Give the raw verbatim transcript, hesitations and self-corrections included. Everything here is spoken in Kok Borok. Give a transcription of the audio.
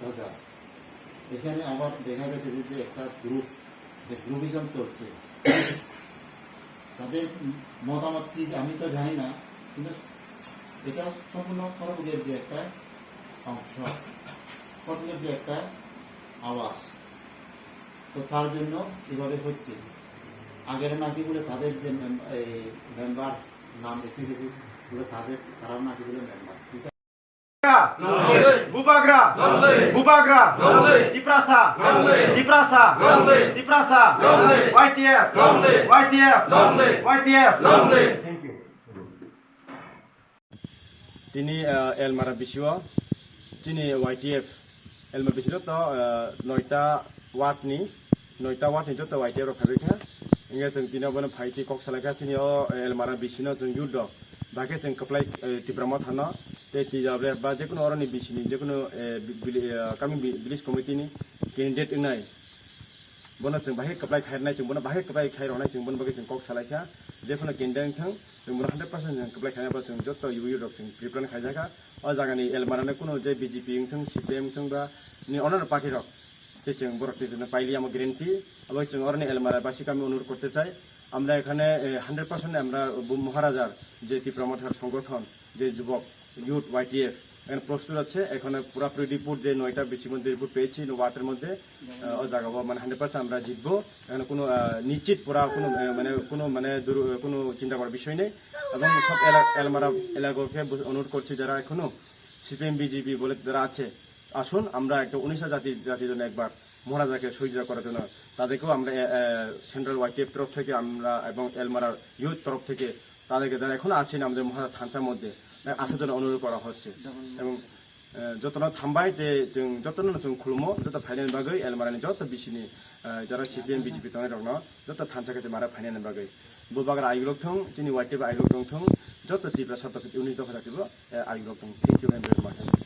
হাজার। এখানে আবার দেখা যাচ্ছে যে, যে একটা গ্রুপ, যে গ্রুপিজম চলছে, তাদের মতামত কি আমি তো জানি না, কিন্তু এটা সম্পূর্ণ খড়গপুরের যে একটা অংশ, খড়গপুরের যে একটা আওয়াজ, তো তার জন্য এভাবে হচ্ছে। আগের নাকি বলে তাদের যে মেম-, এই মেম্বার নাম এসে গেছে, বলে তাদের, তারাও নাকি বলে member. Bubagra! Bubagra! Tiprasa! Tiprasa! Tiprasa! Y T F! Y T F! Y T F! Thank you. Tini, ah, Elmara bisio, chini Y T F, Elmara bisio to, ah, noita ward ni, noita ward ni joto Y T F rok phaibai kha. Hingke chwng tini obono phai twi kok salai kha, chini o Elmara bisino chwng youth rok. Bahai khe chwng kwplai, eh, Tipra Motha no, tei twi jable ba jekunu oroni bisini jekunu, eh, bi-, bili-, eh, kami bi-, village committee ni candidate wngnai. Bono chwng bahai kwplai khairnai, chwng bono bahai kwplai khairoknai, chwng bono bagwi chwng kok salai kha. Jekunu candidate wngthang, chwng bono hundred percent chwng kwplai khainai, bo chwng joto youth rok chwng prepare khaijak kha. O jagani Elmara no kunu je B J P wngthang, C P M wngthang ba ni onor party rok. Tei chwng borok twi twi no paili amo guarantee. Abo chwng oroni Elmara basi kami onurod korte chai. আমরা এখানে, এ, hundred percent আমরা ব-, মহারাজার যে ত্রিপুরা মথার সংগঠন, যে যুবক, youth Y T F, এখানে প্রস্তুত আছে। এখানে পুরাপুরি report যে নয়টা বিসির মধ্যে report পেয়েছি, ন-, ওয়ার্ডের মধ্যে, আহ, ও জায়গা মানে hundred percent আমরা জিতবো। এখানে কোনো, আহ, নিশ্চিত পুরা কোনো, আহ, মানে কোনো মানে দুর-, কোনো চিন্তা করার বিষয় নেই। এবং সব এলা-, এলমারা এলাকাকে বু-, অনুরোধ করছি, যারা এখনো সিপিএম, বিজেপি বলে যারা আছে, আসুন আমরা একটা উনিশটা জাতি, জাতির জন্য একবার মহারাজাকে শহীদ করার জন্য তাদেরকেও আমরা, এ, এ, সেন্ট্রাল ওয়াইটিএফ তরফ থেকে আমরা এবং এলমারা ইউথ তরফ থেকে তাদেরকে যারা এখনো আছেন আমাদের মহারাজ থানসার মধ্যে, আসার জন্য অনুরোধ করা হচ্ছে। এবং, এ, যতটা থামবাই যে जों যতটা जों খুলমো, যত ফাইনাল বাগৈ এলমারানি যত বিসিনি, এ, যারা সিপিএম, বিজেপি tongnai rokno যত thansa khe mara ফাইনাল বাগৈ। Bubagra ayuk rok thung, chini Y T F ayuk rok thung, joto Tipra sat dopha, unis dopha jati bo, eh, ayuk rok thung. Thank you very much.